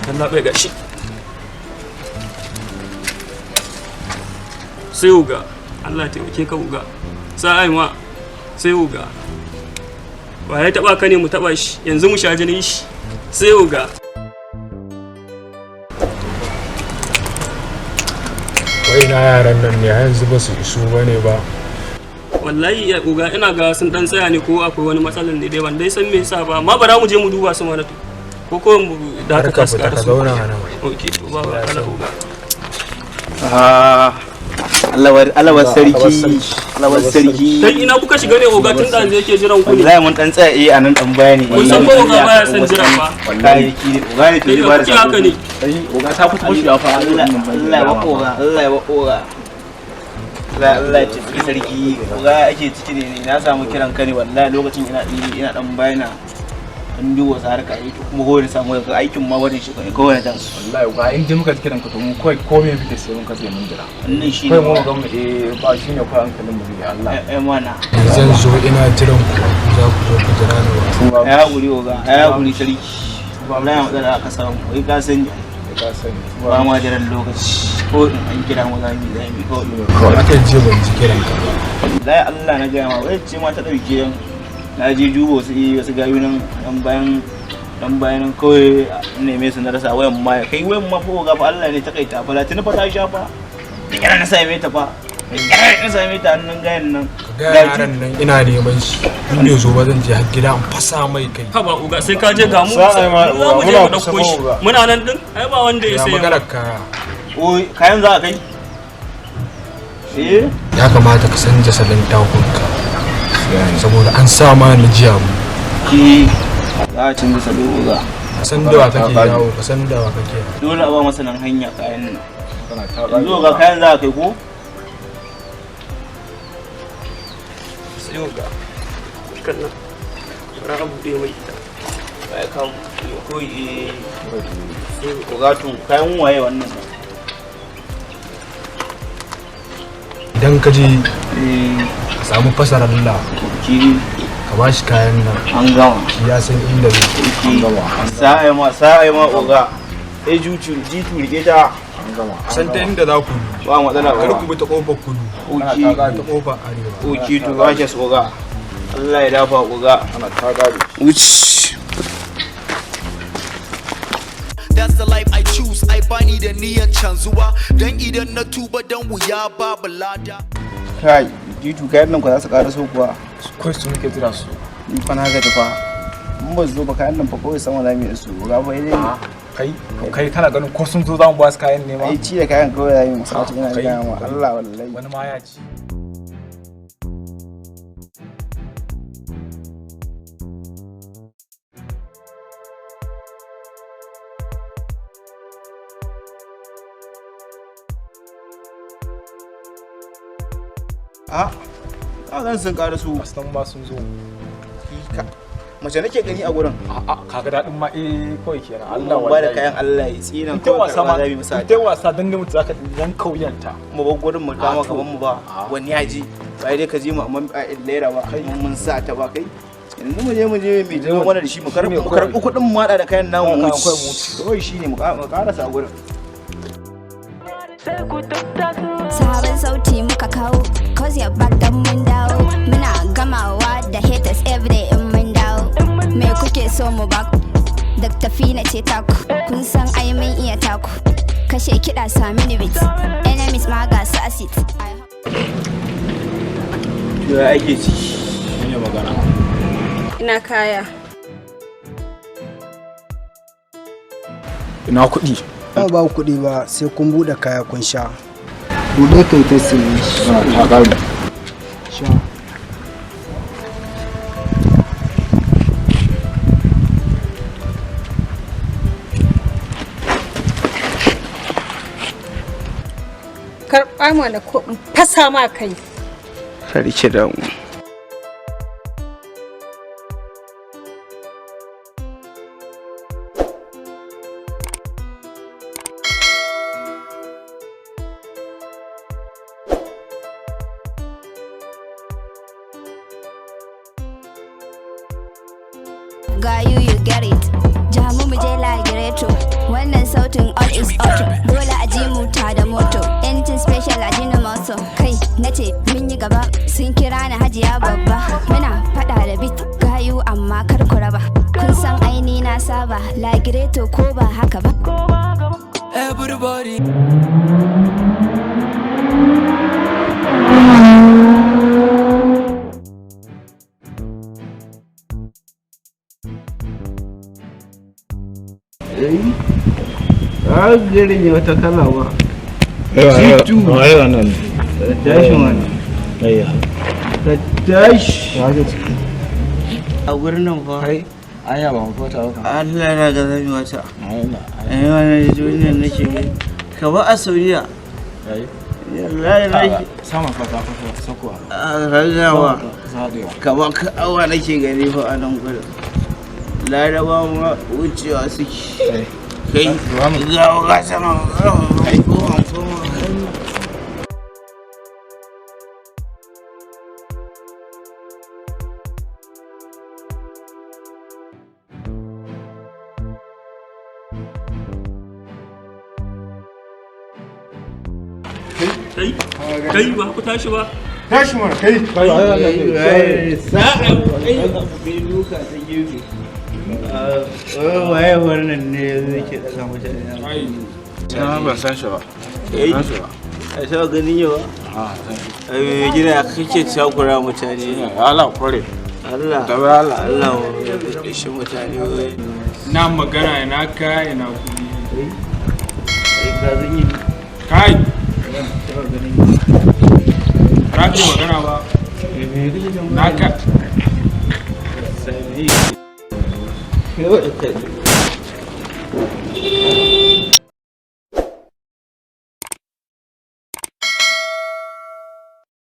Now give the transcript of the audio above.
Allah bai, gashi. Sai uga, Allah taimake ka uga. Sa'ai ma sai uga. Wa ya taba ka ne mu taba shi yanzu mu sha jinin shi. Sai uga. Wai na yaran nan ne, har yanzu ba su iso ba ne ba? Wallahi ya uga, ina ga sun dan tsaya ne ko akwai wani matsalan ne dai, ban dai san me yasa ba, amma bara mu je mu duba su mana to. Ko mu Har dakata ka su fita ka ƙara su. zauna a nan. Okay, to ba ba uga. Ah, Allah war sarki, Allah war sarki. Kai, ina kuka shiga ne oga? Tun da yake jiran ku ne. Wallahi mun dan tsaya eh a nan dan bayani. Kun san ba oga baya son jira fa. Kayayyaki ne, oga ne to Kai zai da bada kuke haka ne. Kai oga, ta fita fashewa fa. Allah Allah ya oga, Allah ya oga. Allah Allah ya tafi sarki, oga ake ciki ne, na samu kiran ka ne wallahi lokacin ina dan bayana. An duba wasu harka ne to kuma kowane samu aikin ma wajen shi kowane ta su. Wallahi oga, in dai muka ji kiran ka to mu kawai ko me muke sai mun katse mun jira. Wannan shi Kawai ne. mu ga mu eh ba shine kawai hankalin mu zai Allah. Eh mana. Zan zo ina jiran ku, za ku zo ku jira ni ba? Ya haƙuri oga, ya haƙuri sarki. Wallahi matsala aka samu, wai ka sani. Ka sani. Ba ma jiran lokaci, ko in an kira mu za mu yi kawai. Aka je ban ji kiran ka ba. Wallahi Allah na gaya ma, wai ce ma ta ɗauke yan na je duba wasu wasu gayu nan dan bayan nan kawai neme su na rasa wayan ma. Kai, wayan ma fa oga fa Allah ne ta kai ta fa tuni fa ta sha fa, da kyar na same ta fa, da kyar na same ta hannun gayan nan. Ka ga yaran nan ina neman shi, in bai zo ba zan je har gida in fasa mai kai. Haba uga, sai ka je ga mu. Sa'a ma, Mu za mu je muna mu kusa ɗauko shi. fa, uga. Muna nan din, ai ba wanda ya Ya sai. maganar kaya? O, kayan za a kai eh. Ya kamata ka san jasalin takunka saboda an sa ma ni jiya mu. Ki za a canza salo oga. Ka san da wa kake yawo, ka san da wa kake yawo. Dole a ba masa nan hanya kayan nan. Kana ta Yanzu oga, kayan za a kai ko? Sai uga. Kan nan. Bara a buɗe mai ita. Kai ka ko eh oga, to kayan waye wannan? Idan ka je Eh. ka samu fasaralla, Ki. ka ba shi kayan nan. An gama. Shi ya san inda zai. Ki sa'a ma, sa'a ma oga, eh juju jitu rike ta. An gama. San ta inda za ku bi. Ba matsala. Kar Ba ku bi ta kofar kudu, Oki. ta kofar arewa. Oki, to ba shi oga, Allah ya dafa oga. Ana ta gado. Wuce. That's the life I choose. Ai bani da niyyar canzuwa, dan idan na tuba dan wuya babu lada. Kai jitu, kayan nan ku za su ƙara so kuwa? Kawai su muke jira su. Ni fa na gaji fa, mun ba su zo ba kayan nan fa kawai sama za mu yi su oga fa dai. Kai kai, kana ganin ko sun zo za mu ba su kayan ne ma? Ai ci da kayan kawai za mu yi masallaci, ina Kai, gaya ma. kai. Allah wallahi. Wani ma ya ci. A a zan sun ƙara su. Aslan ma sun zo. Mace nake gani a gurin. A'a, kaga daɗin ma eh kawai kenan Allah. Allah ba da kayan, Allah ya tsina. In ta Kawai wasa ma karɓa za mu yi masa. in ta wasa dan da mutu zaka yanka wuyanta. Mu bar gurin mu kama A to. gaban mu ba. A. Wani ya ji ba dai ka ji mu amma a lera ba mun sa ta ba. Kai, yanzu mu je mai zo mana da shi, mu karɓi mu karɓi kuɗin mu haɗa da kayan namu mu Kayan kawai mu wuce kawai shine mu karasa gurin. Sabon sauti muka kawo, cause you're back dan mun dawo. Muna gamawa da haters everyday in mun dawo. Me kuke so mu baku? Dr. Fina ce taku, kun san ai mun iya taku. Kashe kiɗa sami ni beat, enemies ma ga su acid. To, ya ake ciki? Shine magana. Ina kaya. Ina kuɗi? Ba ba kuɗi ba, sai kun buɗe kaya kun sha. Buɗe kai ta siye. Ta gado. Sha. Karɓa mana ko in fasa ma kai. Sarki da mu. Gayu, you get it. Jamu mu je lagireto. Wannan Lagireto ko ba haka ba? Everybody. A garin ya wata kala ba. Tashi wani. Ka tashi. A gurin nan fa. Anya ba mu fota ba. Allah na ga zami wata. Ai wannan duniyar nake gani. Ka ba a Saudiya. Wallahi nake Sama fata fata sakuwa. a ragawa. Zadewa. Ka ba ka awa nake gani fa a nan gurin. Laraba ma wucewa suke. Kai ga ga sama. Koma koma. Kai, kai ba ku tashi ba. Tashi mana kai. Sa'a kai kai duka ta gefe. Waye wannan ne yanzu yake daga mutane Na ban san shi ba. Kai? San shi ba. A sha ganin yawa? Ah, san shi. Ai gida kake takura mutane. Allah kore. Allah. Tabi Allah. Allah ya shi mutane wai. Na magana ina kaya ina kuɗi. Ai ka zan yi Kai. Ba ka magana ba. Na ka. sami.